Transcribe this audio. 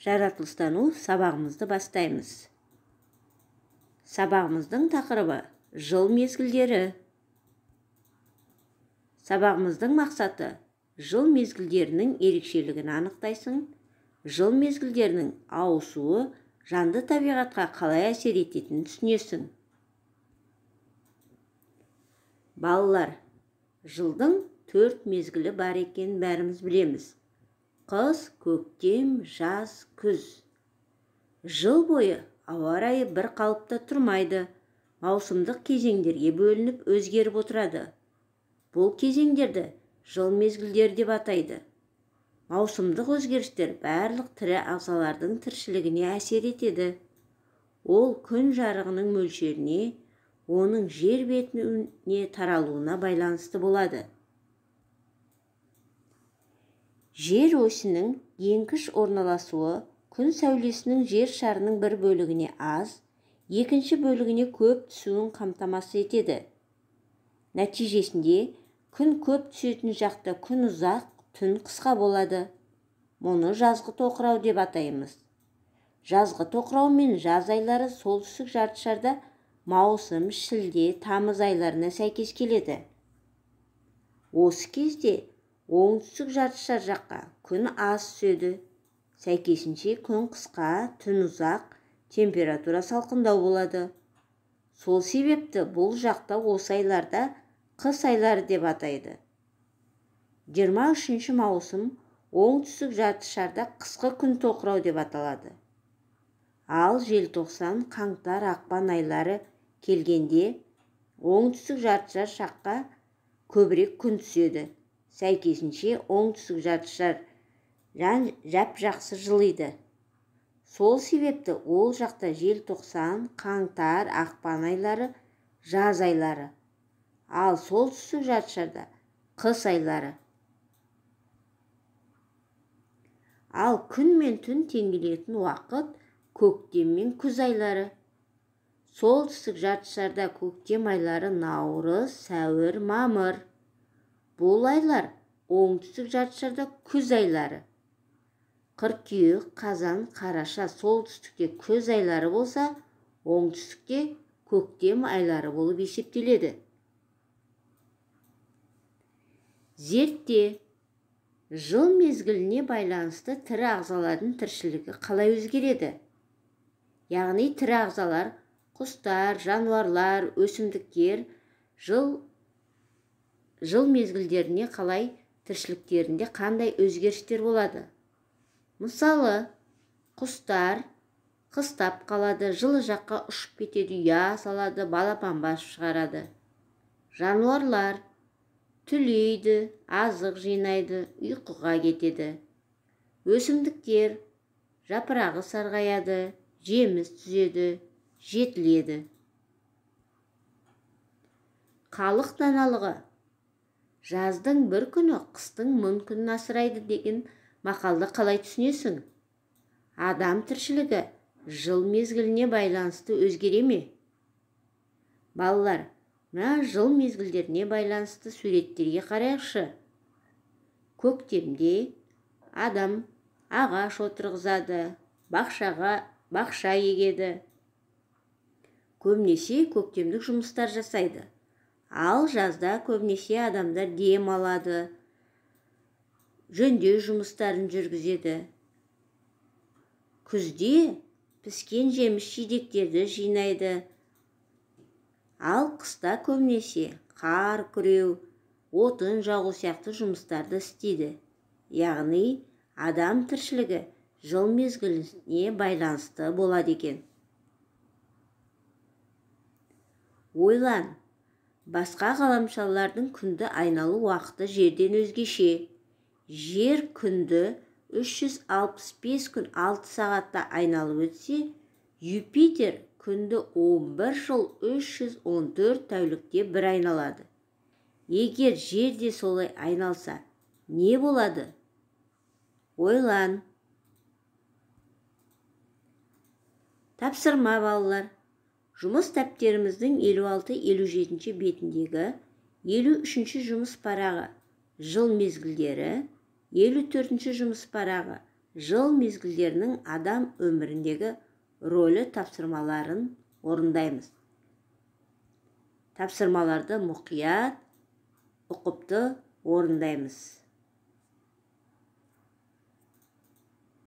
Жаратылыстану сабағымызды бастаймыз. Сабағымыздың тақырыбы жыл мезгілдері. Сабағымыздың мақсаты жыл мезгілдерінің ерекшелігін анықтайсың, жыл мезгілдерінің ауысуы жанды табиғатқа қалай әсер ететінін түсінесің. Балалар, жылдың 4 мезгілі бар екенін бәріміз білеміз. Қыс, көктем, жаз, күз. Жыл бойы ауа райы бір қалыпта тұрмайды, маусымдық кезеңдерге бөлініп өзгеріп отырады. Бұл кезеңдерді жыл мезгілдері деп атайды. Маусымдық өзгерістер барлық тірі ағзалардың тіршілігіне әсер етеді. Ол күн жарығының мөлшеріне, оның жер бетіне таралуына байланысты болады. Жер осінің еңкіш орналасуы күн сәулесінің жер шарының бір бөлігіне аз, екінші бөлігіне көп түсуін қамтамасыз етеді. Нәтижесінде күн көп түсетін жақта күн ұзақ, түн қысқа болады. Мұны жазғы тоқырау деп атаймыз. Жазғы тоқырау мен жаз айлары солтүстік жарты шарда маусым, шілде, тамыз айларына сәйкес келеді. Осы кезде оңтүстік жарты шар жаққа күн аз түседі. Сәйкесінше күн қысқа, түн ұзақ, температура салқындау болады. Сол себепті бұл жақта осы айларда қыс айлары деп атайды. 23 маусым оңтүстік жарты шарда қысқы күн тоқырау деп аталады. Ал желтоқсан, қаңтар, ақпан айлары келгенде оңтүстік жарты шар жаққа көбірек күн түседі. Сәйкесінше оңтүстік жарты шар жап-жақсы жылиды. Сол себепті ол жақта желтоқсан, қаңтар, ақпан айлары жаз айлары, ал солтүстік жарты шарда қыс айлары. Ал күн мен түн теңелетін уақыт көктем мен күз айлары. Солтүстік жарты шарда көктем айлары наурыз, сәуір, мамыр. Бұл айлар оңтүстік жарты шарда күз айлары. Қыркүйек, қазан, қараша солтүстікте күз айлары болса, оңтүстікте көктем айлары болып есептеледі. Зертте. Жыл мезгіліне байланысты тірі ағзалардың тіршілігі қалай өзгереді? Яғни тірі ағзалар, құстар, жануарлар, өсімдіктер жыл мезгілдеріне қалай тіршіліктерінде қандай өзгерістер болады? Мысалы, құстар қыстап қалады, жылы жаққа ұшып кетеді, ұя салады, балапан басып шығарады. Жануарлар түлейді, азық жинайды, ұйқыға кетеді. Өсімдіктер жапырағы сарғаяды, жеміс түзеді, жетіледі. Халық даналығы. Жаздың бір күні қыстың мың күнін асырайды деген мақалды қалай түсінесің? Адам тіршілігі жыл мезгіліне байланысты өзгере ме? Балалар, мына жыл мезгілдеріне байланысты суреттерге қарайықшы. Көктемде адам ағаш отырғызады, бақша егеді. Көбінесе көктемдік жұмыстар жасайды. Ал жазда көбінесе адамдар дем алады, жөндеу жұмыстарын жүргізеді. Күзде піскен жеміс-жидектерді жинайды. Ал қыста көбінесе қар күреу, отын жағу сияқты жұмыстарды істейді. Яғни адам тіршілігі жыл мезгіліне байланысты болады екен. Ойлан. Басқа ғаламшарлардың күнді айналу уақыты жерден өзгеше. Жер күнді 365 күн 6 сағатта айналып өтсе, Юпитер күнді 11 жыл 314 тәулікте бір айналады. Егер жер де солай айналса, не болады? Ойлан. Тапсырма, балалар. Жұмыс дәптеріміздің 56-57 бетіндегі 53 жұмыс парағы жыл мезгілдері, 54 жұмыс парағы Жыл мезгілдерінің адам өміріндегі рөлі тапсырмаларын орындаймыз. Тапсырмаларды мұқият, ұқыпты орындаймыз.